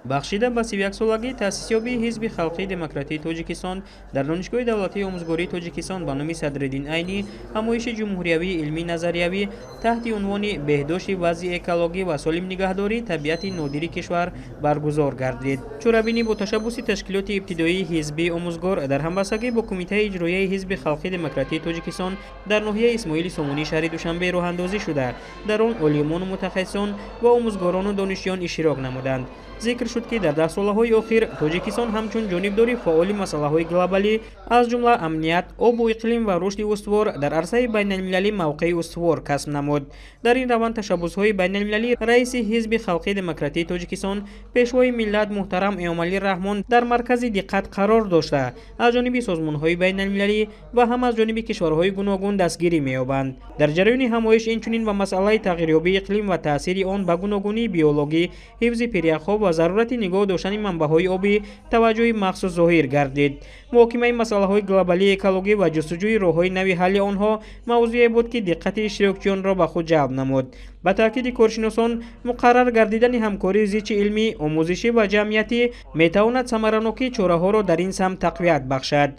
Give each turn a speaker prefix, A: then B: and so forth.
A: Бахшида ба 31-солагии таъсисёбии Ҳизби халқии демократии Тоҷикистон дар Донишгоҳи давлатии омӯзгории Тоҷикистон ба номи Садриддин Айнӣ ҳамоиши ҷумҳуриявии илмӣ назариявӣ таҳти унвони «Беҳдошти вазъи экологӣ ва солим нигаҳдории табиати нодири кишвар» баргузор гардид. Чорабинӣ бо ташаббуси ташкилоти ибтидоии ҳизбии омӯзгор дар ҳамбастагӣ бо Кумитаи иҷроияи Ҳизби халқии демократии Тоҷикистон дар ноҳияи Исмоили Сомонии шаҳри Душанбе роҳандозӣ шуда, дар он олимону мутахассисон ва омӯзгорону донишҷӯён иштирок намуданд. Зикр шуд, ки дар даҳсолаҳои охир Тоҷикистон ҳамчун ҷонибдори фаъоли масъалаҳои глобалӣ, аз ҷумла амният, обу иқлим ва рушди устувор, дар арсаи байналмилалӣ мавқеи устувор касб намуд. Дар ин раванд ташаббусҳои байналмилалӣ раиси Ҳизби халқии демократии Тоҷикистон, Пешвои миллат муҳтарам Эмомалӣ Раҳмон дар маркази диққат қарор дошта, аз ҷониби созмонҳои байналмилалӣ ва ҳам аз ҷониби кишварҳои гуногун дастгирӣ меёбанд. Дар ҷараёни ҳамоиш инчунин ба масъалаи тағйирёбии иқлим ва таъсири он ба гуногунии биологӣ, ҳифзи пиряхҳо ва зарурати нигоҳ доштани манбаъҳои обӣ таваҷҷӯҳи махсус зоҳир гардид. Муҳокимаи масъалаҳои глобалии экологӣ ва ҷустуҷӯи роҳҳои нави ҳалли онҳо мавзӯе буд, ки диққати иштирокчиёнро ба худ ҷалб намуд. Ба таъкиди коршиносон, муқаррар гардидани ҳамкории зичи илмӣ, омӯзишӣ ва ҷамъиятӣ метавонад самаранокии чораҳоро дар ин самт тақвият бахшад.